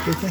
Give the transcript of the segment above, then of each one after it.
Кэтэ.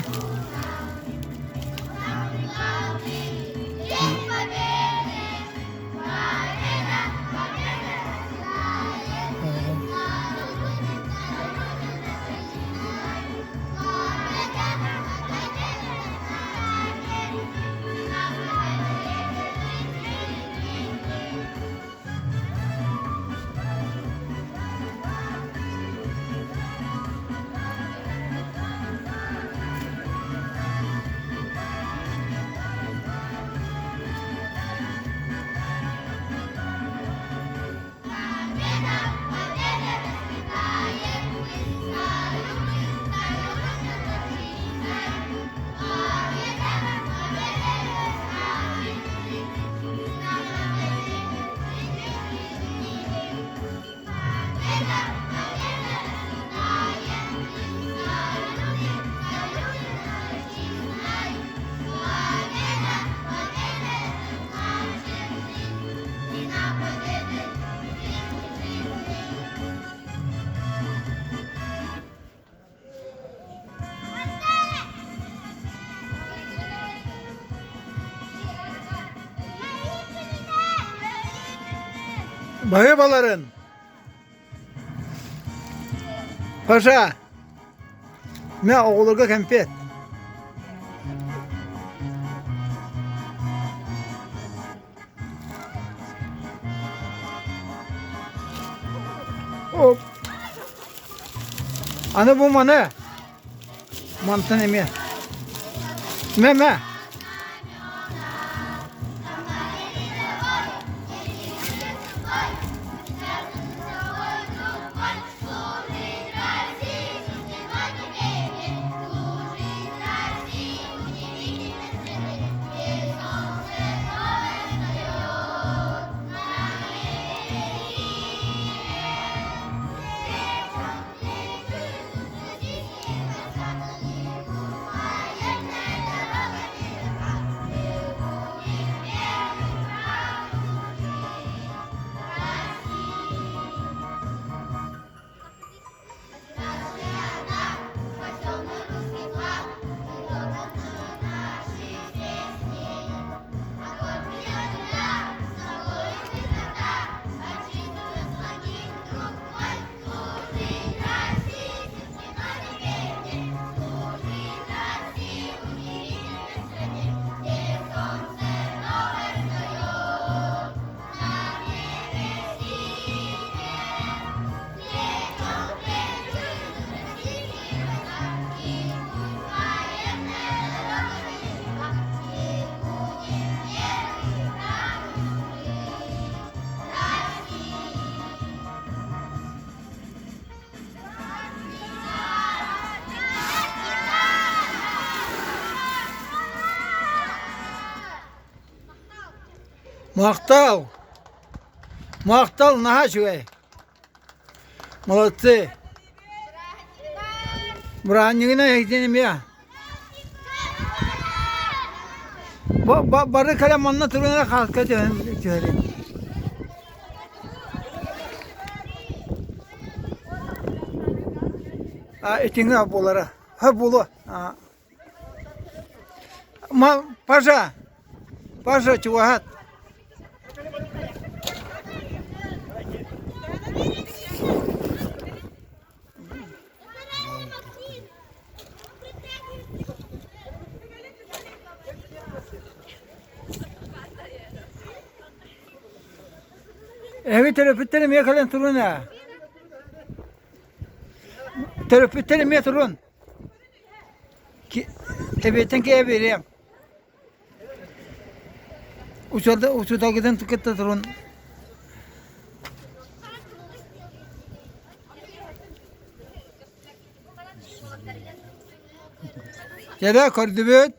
Баһыыбаларын! Паша! Мэ оҕолорго кэмпиэт. Оп. Аны бу маны. Мантан эмиэ. Мэ мэ. Махтал! Махтал наһаа үчүгэй! Молодцы! Бырааһынньыгынан эһигитин эмиэ. Бары кэлэн манна туран эрэ хааска түһэрин. Итиҥэ буолара. Ха буолуо. Пажа, Пажа чугаһат. Эһиги төрөппүттэр эмиэ кэлэн турун ээ. Төрөппүттэр эмиэ турун. Эбиэттэн киһи биэриэм. Учууталгытын кытта турун. Дьэ көрдүбүт.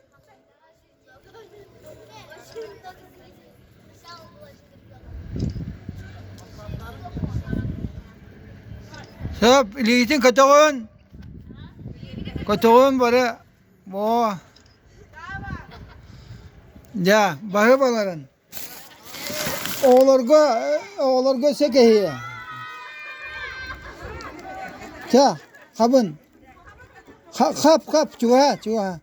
Сөп, илиитин көтөҕүн. Көтөҕүн бары боо. Дьэ, баһыыбаларын. Оҕолорго, оҕолорго өссө кэһиэ. Чэ, хабын. Хап-хап, чугаһа, чугаһа.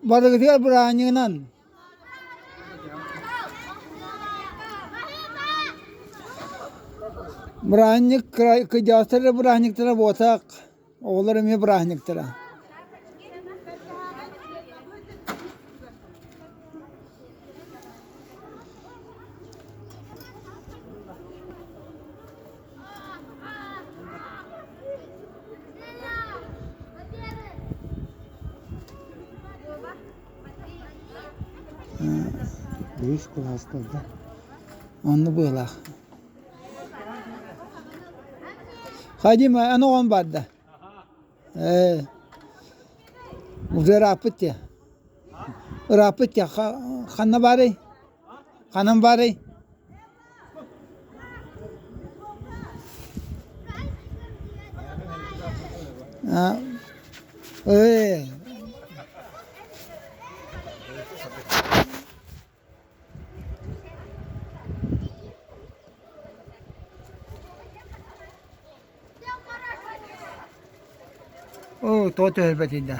Барыгытыгар бырааһынньыгынан. Бырааһынньык кырдьаҕастар эрэ бырааһынньыктара буотах, оҕолор эмиэ бырааһынньыктара. Үһүс кылааска да. Онно быалаах. Хадима, эн оҕон барда. Ээ, уже ырааппыт дии. Ырааппыт дии. Ханна баарый? Ханан баарый? Ээ. Оо, тоҕо түһэрбэтий да.